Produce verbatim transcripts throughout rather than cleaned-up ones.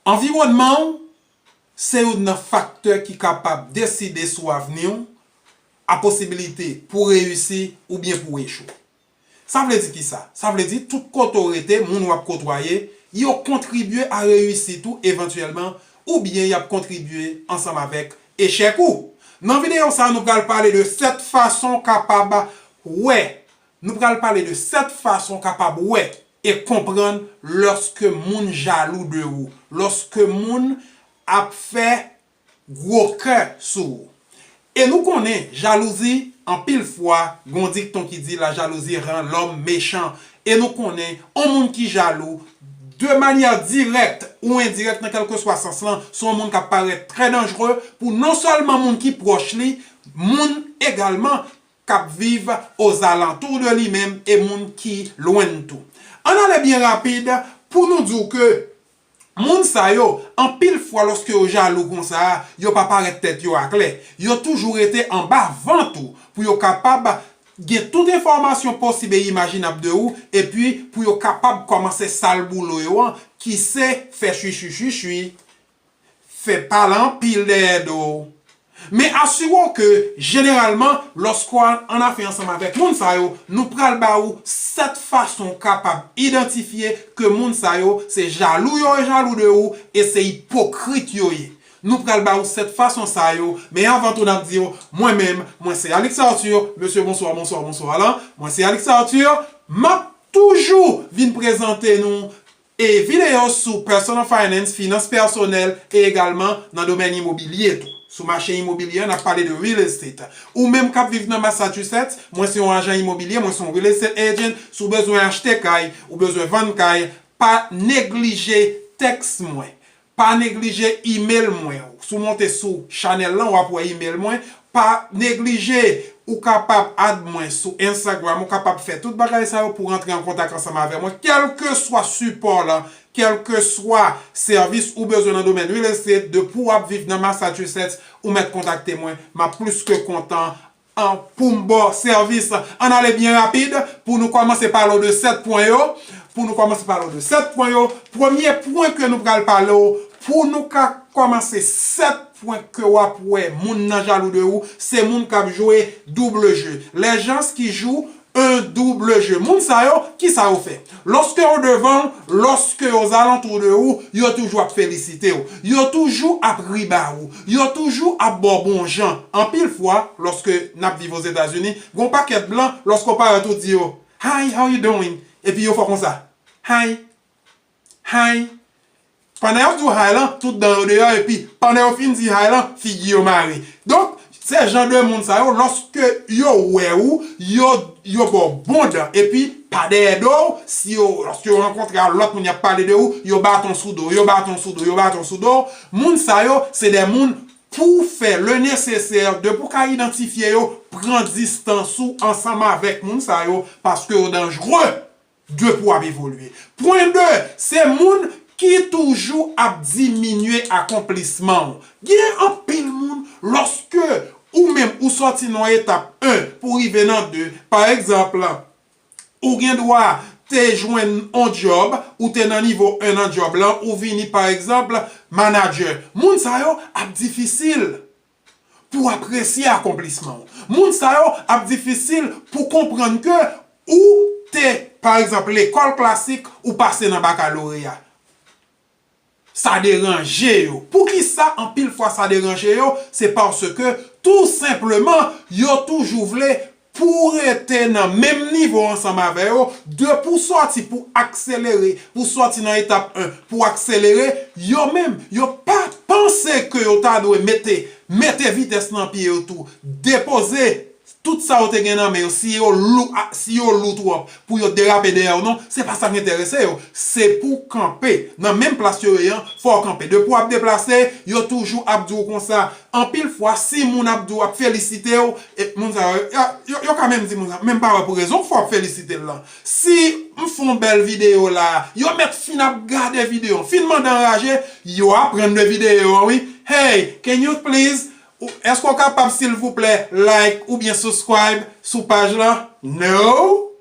Anviwònman w se youn nan faktè ki kapab deside sou avni w, a posibilite pou w reyisi oubyen pou w echwe. Sa vle di kisa? Sa vle di tout kote w rete, moun w ap kotwaye, yo kontribye a reyisit ou evantyèlman, oubyen y ap kontribye ansanm avèk echèk ou. Nan videyo sa a, nou pral pale de sèt fason w kapab wè Nou pral pale de sèt fason w kapab wè e konprann lòske moun jalou de ou, lòske moun ap fè gwo kè sou ou. E nou konnen jalouzi, anpil fwa, gen yon dikton ki di la jalousie rend l'homme méchant. E nou konnen yon moun ki jalou, de manyè dirèk ou endirèk, nan kèlkeswa sans lan, se yon moun k ap parèt trè danjere pou non sèlman moun ki pwòch li, moun egalman k ap viv ozalantou de li menm e moun ki lwen n tou. Ann ale byen rapid pou nou di w ke moun sa yo, anpil fwa lòske yo jalou konsa a, yo pa parèt tèt yo aklè. Yo toujou rete anba vant ou pou yo kapab gen tout enfòmasyon posib e imajinab de ou, epi pou yo kapab kòmanse sal boulo yo an, ki se fè chwichwichwichwi, fè pale anpil dèyè do w. Men asire w ke, jeneralman, lòske w annafè ansanm avèk moun sa yo, nou pral ba ou sèt fason w kapab idantifye ke moun sa yo se jalou yo jalou de ou e se ipokrit yo ye. Nou pral ba ou sèt fason sa yo, men avan tou n ap di w, mwen menm, mwen se Alix Arthur, mesye bonswa, bonswa, bonswa la, mwen se Alix Arthur, m ap toujou vin prezante nou e videyo sou personal finance, finans pèsonèl, e egalman nan domèn imobilye tou. Sou mache imobilye a, n ap pale de real estate. Ou menm k ap viv nan Massachusetts, mwen se yon ajan imobilye, mwen se yon real estate agent. Si w bezwen achte kay, ou bezwen vann kay, pa neglije tèks mwen. Pa neglije email mwen. Si w monte sou chanèl lan, w ap wè email mwen. Pa neglije, ou kapab add mwen sou Instagram, ou kapab fè tout bagay sa yo pou rantre an kontak ansanm avè mwen, kèlkeswa sipò lan, kèlkeswa sèvis ou bezwen nan domèn real estate, depi w ap viv nan Massachusetts, ou mèt kontakte mwen, m ap plis ke kontan an pou m ba w sèvis. Ann ale byen rapid pou nou kòmanse pale w de sèt pwen yo. Pou nou kòmanse pale w de sèt pwen yo, premye pwen ke nou pral pale w, pou nou ka kòmanse sèt pwen ke w ap wè moun nan jalou de ou, se moun k ap jwe double jeu. Les gens qui jouent un double jeu. Moun sa yo, kisa yo fè? Lòske yo devan w, lòske yo zalantou de ou, yo toujou ap felisite w. Yo toujou ap ri ba ou. Yo toujou ap ba w bon jan. Anpil fwa, lòske n ap viv Ozetazini, gen yon pakèt blan, lòske w parèt ou di yo, "Hi, how you doing?" Epi yo fè w konsa, "Hi, hi." Pandan y ap di w hi lan, tout dan yo deyò, epi pandan yo fin di hi lan, figi yo mare. Donk, se jan de moun sa yo, lòske yo wè ou, yo, yo ba w bon dan, epi pa dèyè do w, si yo, lòske yo rankontre a lòt moun y ap pale de ou, yo baton sou do, yo baton sou do, yo baton sou do. Moun sa yo, se de moun pou fè le nesesè, depi w ka idantifye yo, pran distans ou ansanm avèk moun sa yo, paske yo danjere. De pou w ap evolye. Pwen de, se moun ki toujou ap diminye akonplisman w. Gen anpil moun, lòske ou menm ou sòti nan etap en pou w rive nan de, pa egzanp, ou gen dwa te jwenn on djòb, ou te nan nivo en nan djòb lan, ou vini, pa egzanp, manadjè. Moun sa yo ap difisil pou w apresye akonplisman w. Moun sa yo ap difisil pou konprann ke ou te, pa egzanp, lekòl klasik, ou pase nan bakaloreya. Sa deranje yo. Poukisa anpil fwa sa deranje yo? Se paske, tou senpleman, yo toujou vle pou w rete nan menm nivo ansanm avè yo, de pou w sòti pou akselere, pou w sòti nan etap en, pou w akselere, yo menm, yo pa panse ke yo ta dwe mete, mete vitès nan pye yo tou, depoze tout sa yo te gen nan men yo, si yo lou, a, si yo lou twòp, pou yo derape dèyè w, non, se pa sa k enterese yo. Se pou w kanpe. Nan menm plas yo ye an, fò w kanpe. Depi w ap deplase, yo toujou ap di w konsa. Anpil fwa, si moun ap di w, ap felisite w, e moun sa yo, yo, yo, yo ka menm di moun sa, men m pa wè pou rezon k fè w ap felisite l lan. Si m fè yon bèl videyo la, yo mèt fin ap gade videyo an, fin mande anraje, yo aprann de videyo an, wi. Hey, can you please, ou, èske w kapab, silvouplè, like oubyen subscribe sou paj lan? No!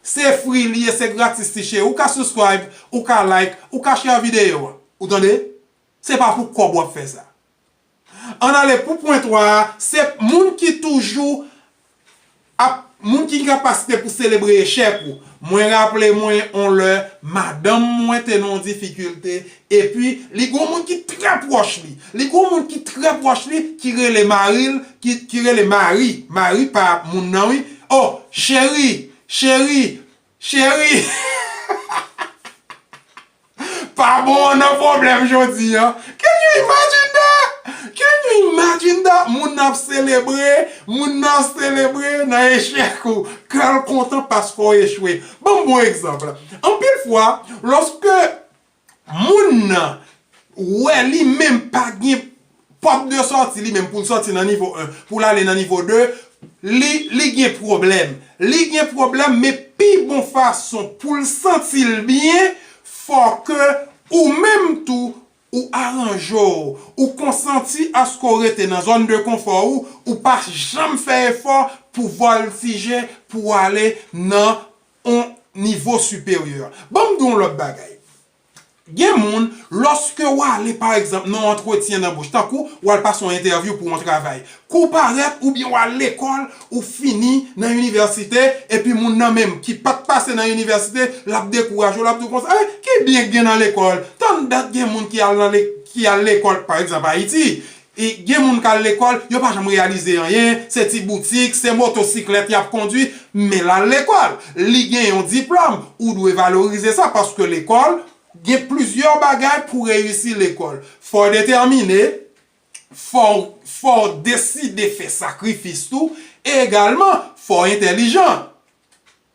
Se free li ye, se gratis li, cheri. Ou ka subscribe, ou ka like, ou ka share videyo an. Ou tande? Se pa pou kòb w ap fè sa. Ann ale pou pwen twa a, se moun ki toujou ap, moun ki gen kapasite pou selebre echèk ou. Mwen raple mwen on lè, madanm mwen te nan yon difikilte, epi li gon moun ki trè pwòch li. Li gon moun ki trè pwòch li, ki rele mari l, ki, ki rele mari, mari pa moun nan wi. Oh, cheri, cheri, cheri. Pa bon nan pwoblèm jodi a. Can you imagine that? Can you imagine that? Moun nan ap selebre, moun nan ap selebre nan echèk ou. Kè l kontan paske w echwe. Ban m bon egzanp. Anpil fwa, lòske moun nan wè li menm pa gen pòt de sòti li menm pou l sòti nan nivo en, pou l ale nan nivo de, li, li gen pwoblèm. Li gen pwoblèm, men pi bon fason pou l santi l byen, fò ke ou menm tou, ou aranje w, ou konsanti aske w rete nan zòn de konfò ou, ou pa janm fè efò pou vòltije, pou w ale nan on nivo siperyè. Ban m di w yon lòt bagay. Gen moun, lòske w ale, pa egzanp, nan yon antretyen danbòch, tankou w al pase yon entèvyou pou yon travay, ke w parèt oubyen w al lekòl, ou fini nan inivèsite, epi moun nan menm ki pa t pase nan inivèsite, l ap dekouraje w, l ap di w konsa, "Eh, ki byen k gen nan lekòl? Tann dat gen moun ki al nan le-, ki al lekòl, pa egzanp, Ayiti." E gen moun k al lekòl, yo pa janm reyalize anyen, se ti boutik, se motosiklèt y ap kondui, men l al lekòl, li gen yon diplòm, ou dwe valorize sa, paske lekòl, gen plizyè bagay pou reyisi lekòl. Fò w detèmine, fò, fò w deside fè sakrifis tou, e egalman, fò w entèlijan.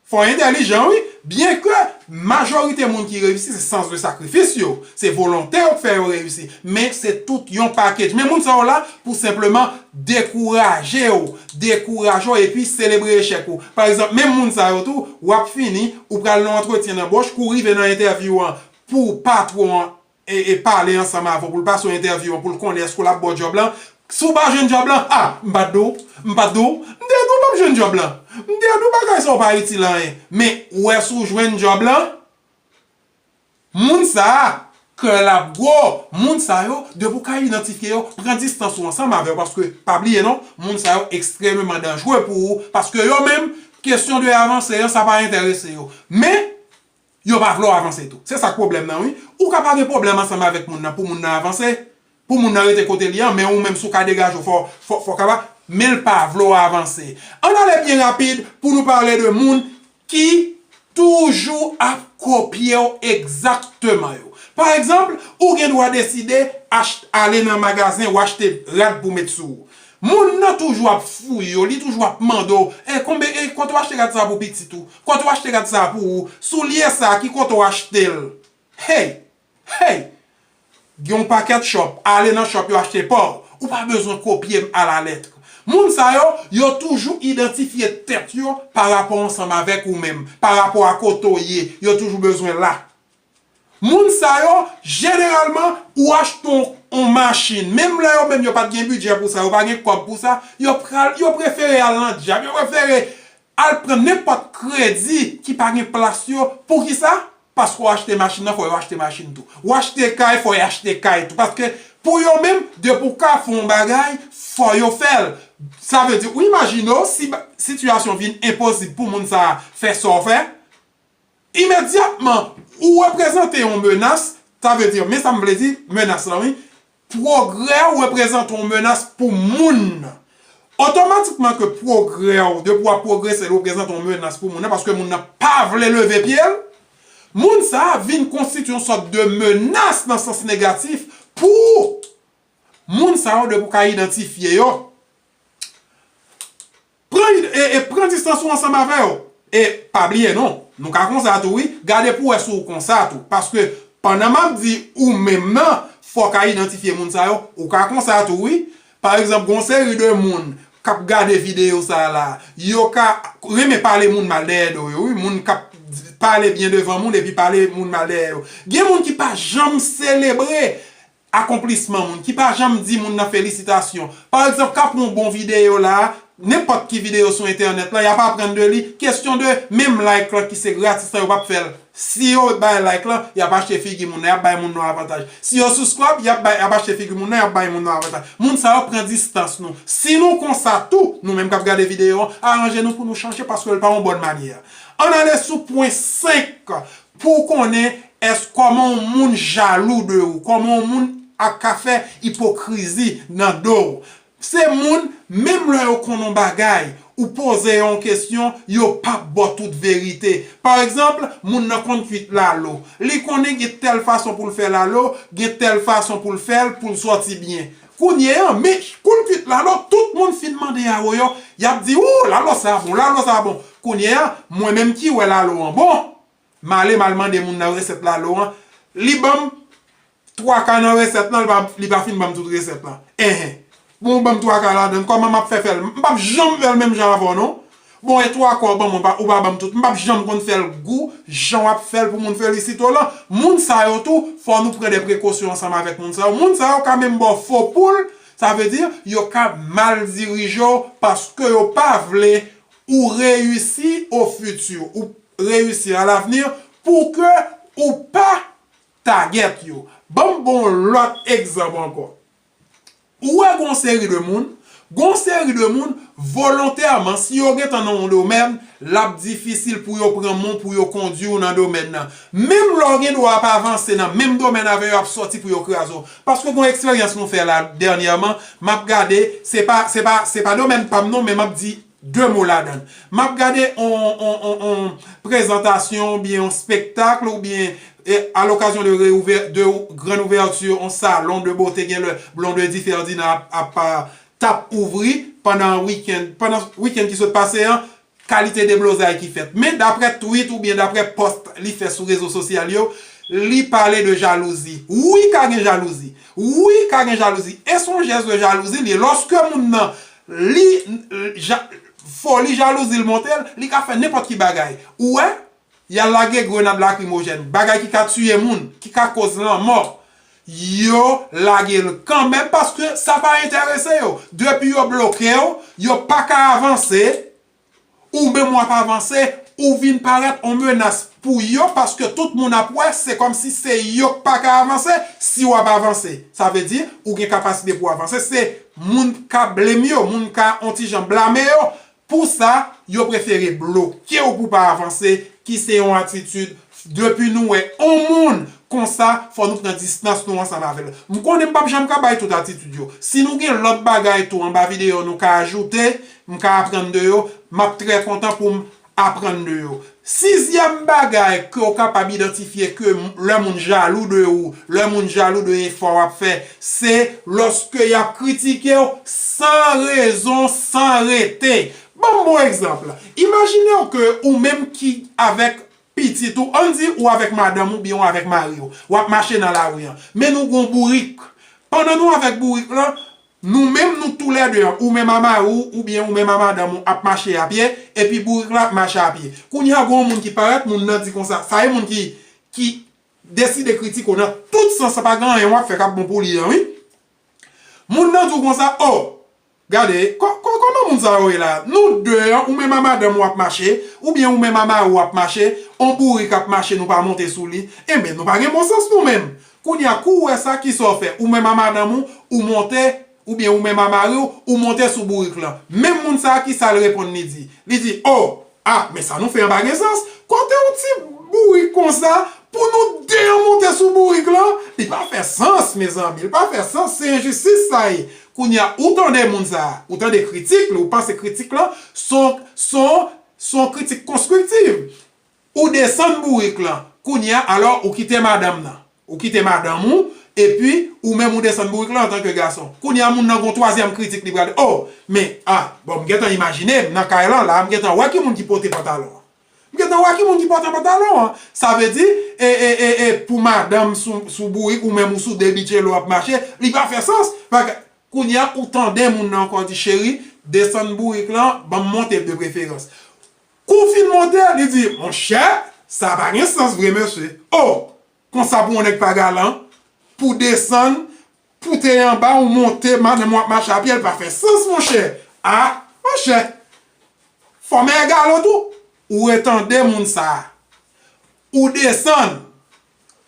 Fò w entèlijan, wi. Byenke majorite moun ki reyisi, se sans de sacrifice yo. Se volonte yo k fè yo reyisi. Men se tout yon package. Men moun sa yo la pou senpleman dekouraje w. Dekouraje w epi selebre echèk ou. Pa egzanp, menm moun sa yo tou, w ap fini, ou pral nan antretyen danbòch, kou w rive nan entèvyou an, pou patwon an e, e pale ansanm avè w, pou l pase w entèvyou an, pou l konnen èske w l ap ba w djòb lan. Si w pa jwenn djòb lan, a, m pa t di w, m pa t di w, m te di w p ap jwenn djòb lan. M te di w bagay sa yo pa itil anyen. Men, ou wè si w jwenn djòb lan, moun sa a, kè l ap gwo, moun sa yo, depi w ka idantifye yo, pran distans ou ansanm avè yo, paske, pa bliye non, moun sa yo ekstrèmeman danjere pou ou, paske yo menm, kesyon de avanse an, sa pa enterese yo. Men, yo pa vle w avanse tou. Se sa k pwoblèm nan, wi. Ou ka pa gen pwoblèm ansanm avèk moun nan pou moun nan avanse, pou moun nan rete kote li an, men ou menm si w ka degaje w, fò, fò, fò w ka pa, men l pa vle w avanse. Ann ale byen rapid pou nou pale de moun ki toujou ap kopye w egzakteman yo. Pa egzanp, ou gen dwa deside ach-, ale nan magazen, w achte rad pou met sou ou. Moun nan toujou ap fouye w, li toujou ap mande w, e, konbe, e, kote w achte rad sa pou pitit ou? Kote w achte rad sa pou ou? Soulye sa, ki kote w achte l? Hey! Hey! Gen yon pakèt shop, ale nan shop yo achte pa w. Ou pa bezwen kopye m alalèt. Moun sa yo, yo toujou idantifye tèt yo pa rapò ansanm avèk ou menm, pa rapò a kote w ye, yo toujou bezwen la. Moun sa yo, jeneralman, ou achte yon, yon machin, menm lè yo menm yo pa t gen bidjè pou sa, yo pa gen kòb pou sa, yo pral, yo prefere al nan djab, yo prefere al pran nenpòt kredi ki pa gen plas yo. Poukisa? Paske w achte machin nan, fò yo achte machin tou. W achte kay, fò yo achte kay tou. Paske pou yo menm, depi w ka fè yon bagay, fò yo fè l. Sa vle di, ou imajine w, si ba-, sitiyasyon vin enposib pou moun sa a fè sa w fè, imedyatman, ou reprezante yon menas, sa vle di, men sa m vle di, menas lan, wi, pwogrè w reprezante yon menas pou moun nan. Otomatikman ke pwogrè w, depi w ap pwogrese, l reprezante yon menas pou moun nan, paske moun nan pa vle leve pye l, moun sa a vin konstitye yon sòt de menas nan sans negatif pou ou. Moun sa yo, depi w ka idantifye yo, pran, e, e pran distans ou ansanm avè yo. E pa bliye non, nou ka konsa tou wi, gade pou w wè si w konsa tou. Paske pandan m ap di ou menm nan, fò w ka idantifye moun sa yo, ou ka konsa tou wi. Pa egzanp, gon seri de moun k ap gade videyo sa a la, yo ka renmen pale moun mal dèyè do yo wi, moun k ap pale byen devan moun epi pale moun mal dèyè yo. Gen moun ki pa janm selebre akonplisman moun, ki pa janm di moun nan felisitasyon. Pa egzanp, ka pran yon bon videyo la, nenpòt ki videyo sou entènèt la, y ap aprann de li, kesyon de menm like lan ki se gratis lan, yo p ap fè l. Si yo bay like lan, y ap achte figi moun nan, y ap bay moun nan avantaj. Si yo subscribe, y ap bay, y ap achte figi moun nan, y ap bay moun nan avantaj. Moun sa yo pran distans nou. Si nou konsa tou, nou menm k ap gade videyo an, aranje nou pou nou chanje paske l pa yon bòn manyè. Ann ale sou pwen senk pou w konnen èske kòman yon moun jalou de ou, kòman yon moun ak ka fè ipokrizi nan do w. Se moun, menm lè yo konn yon bagay, ou poze yo yon kesyon, yo p ap ba w tout verite. Pa egzanp, moun nan konn kwit lalo. Li konnen gen tèl fason pou l fè lalo, gen tèl fason pou l fè l, pou l sòti byen. Kounye a, men kou l kwit lalo, tout moun fin mande awo yo, y ap di, ou, lalo sa bon, lalo sa bon. Kounye a, mwen menm ki wè lalo an bon, m ale m al mande moun nan resèt lalo an. Li ban m twa ka nan resèt lan, li pa, li pa fin ban m tout resèt lan. Enhen. Bon, ou ban m twa ka ladan l, kòman m ap fè fè l? M p ap janm fè l menm jan avè w, non. Bon, e twa ka w ban m, ou pa, ou pa ban m tout. M p ap janm konn fè l gou, jan w ap fè l pou moun felisite w lan. Moun sa yo tou, fò nou pran de prekosyon ansanm avèk moun sa yo. Moun sa yo ka menm ba w fo poul, sa vle di, yo ka mal dirije w paske yo pa vle ou reyisi au futur, ou reyisi à l'avenir, pou ke ou pa target yo. Ban m ba w yon lòt egzanp ankò. Ou wè gon seri de moun, gon seri de moun, volontèman, si yo gentan nan yon domèn, l ap difisil pou yo pran men w, pou yo kondui w nan domèn nan. Menm lè w gen dwa ap avanse nan menm domèn avè yo, y ap sòti pou yo kraze w. Paske gon eksperyans nou fè la dènyèman, m ap gade, se pa, se pa, se pa domèn pa m non, men m ap di de mo ladan l. M ap gade on, on, on, on prezantasyon oubyen on spektak oubyen, e, à l'occasion de réouvè-, de ou-, grande ouverture, on salon de beauté, gen lè Blondedy Ferdinand ap, ap, a, t ap ouvri pandan wikenn, pandan wikenn ki sot pase an, kalite deblozay ki fèt. Men daprè tweet oubyen daprè post li fè sou rezo sosyal yo, li pale de jalouzi. Wi, ka gen jalouzi. Wi, ka gen jalouzi. E se yon jès de jalouzi li ye. Lòske moun nan, li, ja-, foli jalouzi l monte l, li ka fè nenpòt ki bagay. Ou wè, y al lage grenad lakrimojèn, bagay ki ka tiye moun, ki ka koz lanmò. Yo lage l kanmenm paske sa pa enterese yo. Depi yo bloke w, yo pa ka avanse. Ou menm w ap avanse, ou vin parèt on menas pou yo, paske tout moun ap wè, se kòmsi se yo k pa ka avanse, si w ap avanse. Sa vle di, ou gen kapasite pou w avanse, se moun ka blame yo, moun ka on ti jan blame yo. Pou sa, yo prefere bloke w pou w pa avanse, ki se yon atitid, depi nou wè on moun konsa, fò nou pran distans nou ansanm avè l. M konnen m p ap janm ka bay tout atitid yo. Si nou gen lòt bagay tou anba videyo nou ka ajoute, m ka aprann de yo, m ap trè kontan pou m aprann de yo. Sizyèm bagay ke w kapab idantifye ke m-, lè moun jalou de ou, lè moun jalou de efò w ap fè, se lòske y ap kritike w san rezon, san rete. Ban m bon egzanp. Imajine w ke ou menm ki avèk pitit ou, ann di ou avèk madanm ou byen ou avèk mari w, w ap mache nan lari an, men nou gon bourik. Pandan nou avèk bourik lan, nou menm nou toulède an, ou menm a mari w oubyen ou menm a madanm ou ap mache a pye, epi bourik la ap mache a pye. Kounye a gon moun ki parèt, moun nan di konsa, sa e moun ki, ki deside kritike w nan tout sans, sa pa gen anyen w ap fè k ap bon pou li an, wi. Moun nan di w konsa, o, gade, kò-, kò-, kòman moun sa yo ye la? Nou de an, ou menm a madanm ou ap mache, oubyen ou menm a mari w ap mache, on bourik ap mache, nou pa monte sou li. Enben, nou pa gen bon sans nou menm. Kounye a, kou w wè sa, kisa w fè? Ou menm a madanm ou, ou monte, oubyen ou menm a mari w, ou monte sou bourik lan. Menm moun sa a, kisa l reponn li di? Li di, o, a, men sa nou fè an pa gen sans. Kote yon ti bourik konsa pou nou de an monte sou bourik lan? Li pa fè sans, mezanmi. Li pa fè sans. Se enjistis sa ye. Kounye a, ou tande moun sa a, ou tande kritik li, ou panse kritik lan se yon, se yon, se yon kritik konstriktiv. Ou desann bourik lan. Kounye a, alò, ou kite madanm nan. Ou kite madanm ou, epi ou menm ou desann bourik lan antanke gason. Kounye a, moun nan gon twazyèm kritik li pral, o, men, a, bon, m gentan imajine, m nan kay lan, la, m gentan wè ki moun ki pote pantalon an. M gentan wè ki moun ki pote pantalon an. Sa vle di, e, e, e, e, pou madanm sou, sou bourik, ou menm ou sou de bitchelo ap mache, li pa fè sans. Paske, kounye a, ou tande moun nan ankò di, cheri, desann bourik lan, ban m monte de preferans. Kou w fin monte, li di, monchè, sa pa gen sans vre, mesye. O, konsa pou yon nèg pa galan, pou desann, pou te anba, ou monte, madanm ou ap mache a pye, l pa fè sans, monchè. A, monchè, fò men galan tou. Ou retande moun sa a. Ou desann,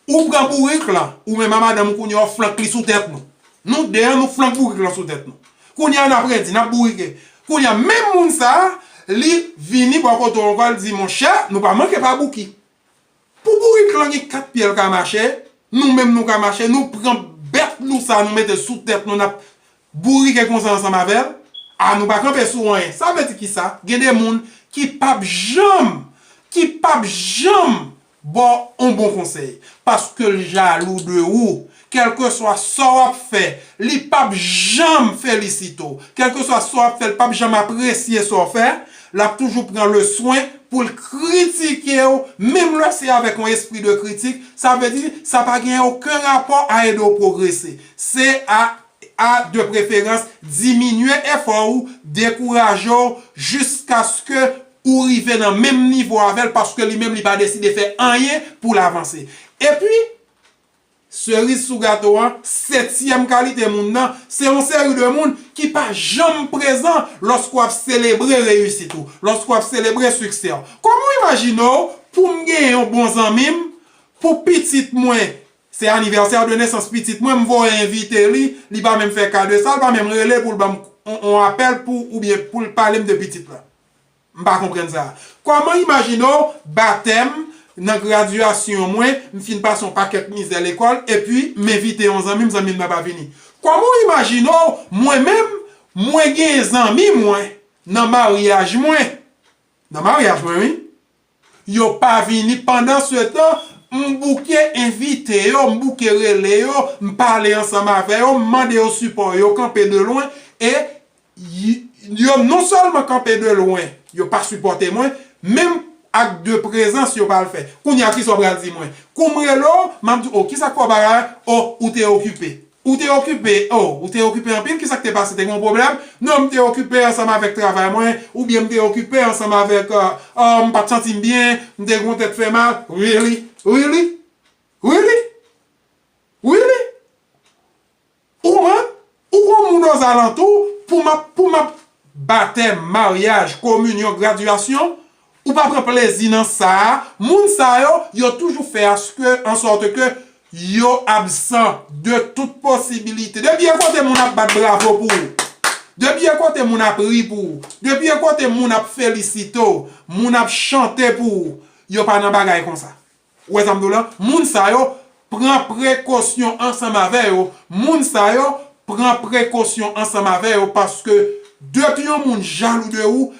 ou pran bourik lan, ou menm a madanm ou kounye a w flank li sou tèt nou. Nou de an nou flank bourik lan sou tèt nou. Kounye a n ap redi, n ap bourike. Kounye a menm moun sa a, li vini bò kote w ankò, l di, monchè, nou pa manke pa bouki. Pou bourik lan gen kat pye l ka mache, nou menm nou ka mache, nou pran bèt lou sa a, nou mete l sou tèt nou, n ap bourike konsa ansanm avè l, a nou pa kanpe sou anyen. Sa vle di kisa? Gen de moun ki p ap janm, ki p ap janm ba w on bon konsèy, paske l jalou de ou. Kèlkeswa sa w ap fè, li p ap janm felisite w. Kèlkeswa sa w ap fè, li p ap janm apresye sa w fè. L ap toujou pran le swen pou l kritike w, menm lè se avèk yon espri de kritik. Sa vle di, sa pa gen okenn rapò a ede w pwogrese. Se a, a de preferans, diminye efò w, dekouraje w, jiskaske ou rive nan menm nivo avè l, paske li menm li pa deside fè anyen pou l avanse. Epi, seriz sou gato an, setyèm kalite moun nan, se yon seri de moun ki pa janm prezan lòske w ap selebre reyisit ou, lòske w ap selebre siksè w. Kòman w imajine w pou m gen yon bon zanmi m, pou pitit mwen, se anivèsè de nesans pitit mwen, m voye envite li, li pa menm fè ka de sa, li pa menm rele pou l ban m on, on apèl pou, oubyen pou l pale m de pitit la. M pa konprann sa. Kòman imajine w batèm, nan gradyasyon mwen, m fin pase yon pakèt mizè lekòl, epi m envite yon zanmi m, zanmi m nan pa vini? Kòman w imajine w, mwen menm, mwen gen zanmi mwen nan maryaj mwen? Nan maryaj mwen, wi. Yo pa vini. Pandan se tan, m bouke envite yo, m bouke rele yo, m pale ansanm avè yo, m mande yo sipò, yo kanpe de lwen, e y-, yo non sèlman kanpe de lwen, yo pa sipòte mwen, menm ak de prezans yo pa al fè. Kounye a, kisa w pral di mwen? Kou m rele w, m ap di, o, kisa k fè w pa la? O, ou te okipe. Ou te okipe, o, ou te okipe anpil, kisa k te pase? Te gen yon pwoblèm? Non, m te okipe ansanm avèk travay mwen, oubyen m te okipe ansanm avèk, euh, euh, m pa t santi m byen, m te gen yon tèt fè mal. Really? Really? Really? Really? Ou man, ou gon moun ozalantou, pou m ap, pou m ap batèm, maryaj, kominyon, gradyasyon, ou pa pran plezi nan sa a, moun sa yo, yo toujou fè aske, an sòt ke yo absan de tout posibilite. Depi e kote moun ap bat bravo pou ou, depi e kote moun ap ri pou ou, depi e kote moun ap felisite w, moun ap chante pou ou, yo pa nan bagay konsa. Ou wè sa m di w la? Moun sa yo, pran prekosyon ansanm avè yo. Moun sa yo, pran prekosyon ansanm avè yo, paske depi yon moun jalou de ou,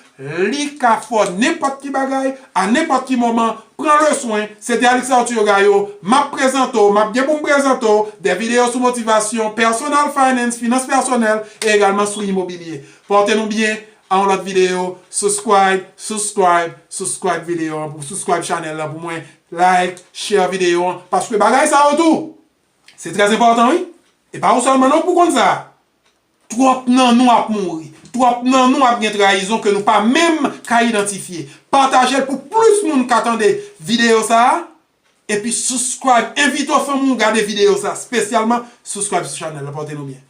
li ka fè w nenpòt ki bagay, a nenpòt ki moman. Pran le swen, se te Alix Arthur Gaillot, m ap prezante w, m ap gen pou m prezante w de videyo sou motivasyon, personal finance, finans pèsonèl, e egalman sou imobilye. Pòte nou byen, a yon lòt videyo, subscribe, subscribe, subscribe videyo an, pou subscribe channel la pou mwen, like, share videyo an, paske bagay sa yo tou, se trè enpòtan, wi. E pa ou sèlman non pou konn sa. Twòp nan nou ap mouri. Twòp nan nou ap gen trayizon ke nou pa menm ka idantifye. Pataje l pou plis moun ka tande videyo sa a. Epi subscribe, envite w fanmi w gade videyo sa, espesyalman subscribe sou channel la, pòte nou byen.